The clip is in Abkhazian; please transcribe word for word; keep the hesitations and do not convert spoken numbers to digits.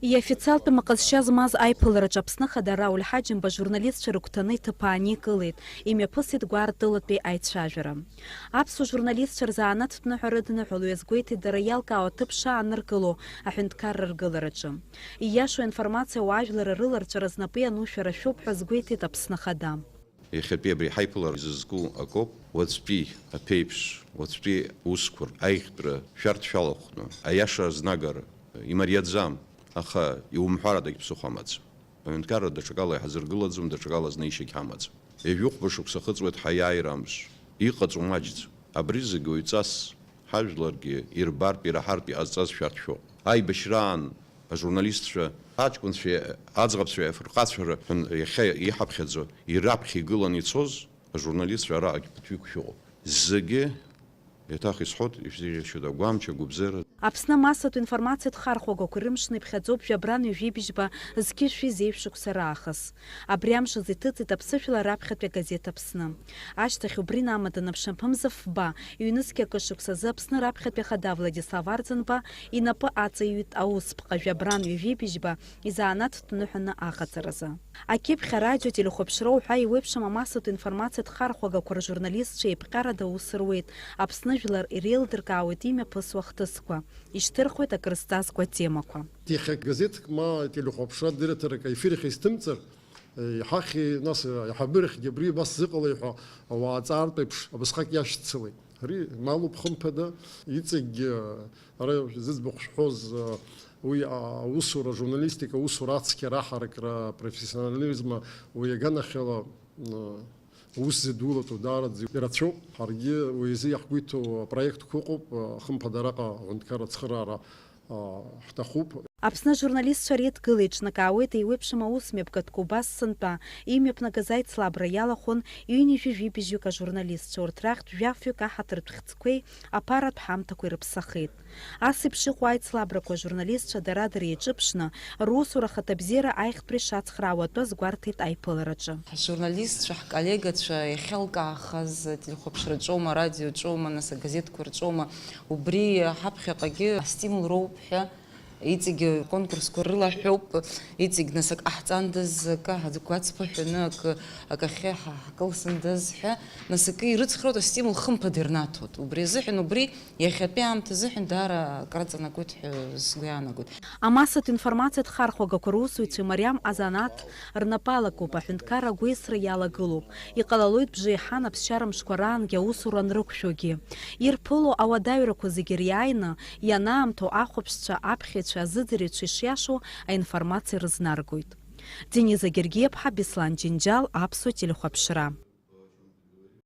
Иофициалтәым аҟазшьа змаз аиԥылараҿы Аԥсны Ахада Рауль Ҳаџьымба ажурналистцәа рыгәҭаны иҭыԥ ааникылеит, имҩаԥысит гәаартылатәи аицәажәара. Аԥсуа журналистцәа рзанааҭтә ныҳәа рыдныҳәалоит азгәеиҭеит дара иалкаау аҭыԥ шааныркыло аҳәынҭқарра ргылараҿы. Ииашоу аинформациа уаажәлар рыларҵәара знапы иану шәара шәоуп ҳәа азгәеиҭеит Аԥсны Ахада. Иахьатәи абри ҳаиԥылара зызку акоуп, уаҵәтәи аԥеиԥш, уаҵәтәи усқәа, аиӷьтәра шәарҭ шәалахәны, аиаша азнагара имариаӡам, аха иумҳәарадагь ԥсыхәа амаӡам. Аҳәынҭқарра даҽакала иҳазыргылаӡом, даҽакала знеишьагь ҳамаӡам. Ҩажәихәба шықәса ахыҵуеит ҳаиааира амш. Иҟаҵоу маҷӡам. Абри зегь уаҩҵас ҳажәларгьы ирбартә, ираҳартә иҟазҵаз шәарҭ шәоуп. Аибашьраан ажурналистцәа, аҷкәынцәеи аӡӷабцәеи афырхацәа рҳәон иахьа иҳаԥхьаӡо, ираԥхьа игыланы ицоз ажурналистцәа араҟагь ԥыҭҩык шәыҟоуп. Зегьы, еиҭах исҳәоит, ишәзеиӷьасшьоит агәамч, агәыбзиара. Аԥсны амассатә информациатә хархәагақәа рымшны иԥхьаӡоуп жәабран ҩажәи бжьба зқьи жәшәи зеижә шықәса раахыс. Абри амш азы иҭыҵит аԥсышәала раԥхьатәи агазеҭ Аԥсны. Ашьҭахь убри инамаданы аԥшьамԥымза фба, ҩнызқьи акы шықәсазы Аԥсны раԥхьатәи Ахада Владислав Арӡынба инапы аҵаҩит аусԥҟа жәабран ҩажәи бжьба изанааҭтә ныҳәаны аҟаҵаразы. Акьыԥхь арадио телехәаԥшра уҳәа еиуеиԥшым амассатә информациатә хархәагақәа ржурналистцәа еиԥҟьарада аус руеит, Аԥсны жәлар иреилдыркаауеит имҩаԥысуа ахҭысқәа, ишьҭырхуеит акрызҵазкуа атемақәа. Иахьа газеҭк ма телехәаԥшра дырраҭарак аефир ахь изҭымҵыр, иҳахьи, нас, аиҳабырахьгьы абри абас зыҟалеи ҳәа ауаа аҵаартә еиԥш абасҟак иашьцылеит. Ари малуп, хымԥада, иҵегьгьы ара зыӡбахә шәҳәоз, уи аусура, ажурналистика аусура ацқьара, аҳаракра, апрофессионализм, уи аганахьала, ус зыдулатәу даараӡа ирацәоуп. Ҳаргьы уи азы иаҳгәеиҭо апроектқәа ыҟоуп, хымԥада араҟа аҳәынҭқарра ацхыраара ҳҭахуп. Аԥсны ажурналистцәа реидгыла еиҿнакаауеит еиуеиԥшым аусмҩаԥгатәқәа убас сынтәа, имҩаԥнагаз аицлабра иалахәын ҩынҩажәи жәибжьҩык ажурналистцәа, урҭ рахьтә жәафҩык аҳаҭыртә хьӡқәеи аԥаратә ҳамҭақәеи рыԥсахеит. Ас еиԥш иҟоу аицлабрақәа ажурналистцәа дара-дара еиҿыԥшны, русура ахаҭабзиара аиӷьтәра ишацхраауа атәы азгәарҭеит аиԥылараҿы. Ҳжурналистцәа, ҳколлегацәа иахьалкаахаз, телехәаԥшраҿоума, арадиоҿоума, нас агазеҭқәа рҿоума, убри ҳаԥхьаҟагьы астимул роуп ҳәа, иҵегьы аконкурсқәа рылаҳәоуп, иҵегь нас ак ҟаҳҵандаз, акы ҳгәацԥыҳәаны, акы, акахьы ҳа-, ҳкылсындаз ҳәа, нас акы ирыцхраауеит, астимул хымԥада ирнаҭоит. Убри азыҳәан, убри иахьатәи аамҭа азыҳәан даара акраҵанакуеит ҳәа сгәы иаанагоит. Амассатә информациатә хархәагақәа русзуҩцәеи мариам азанааҭ рнапы алакуп аҳәынҭқарра агәеисра иалагылоуп. Иҟалалоит бжеиҳан аԥсшьара мшқәа раангьы аусура анрықәшәогьы. Ирԥыло ауадаҩрақәа зегьы риааины, ианаамҭоу ахәаԥшцәа, аԥхьаҩцәа, азыӡырҩцәа ишиашоу аинформациа рызнаргоит. Дениза Гергиаԥҳа, Беслан Џьынџьал, Аԥсуа телехәаԥшра.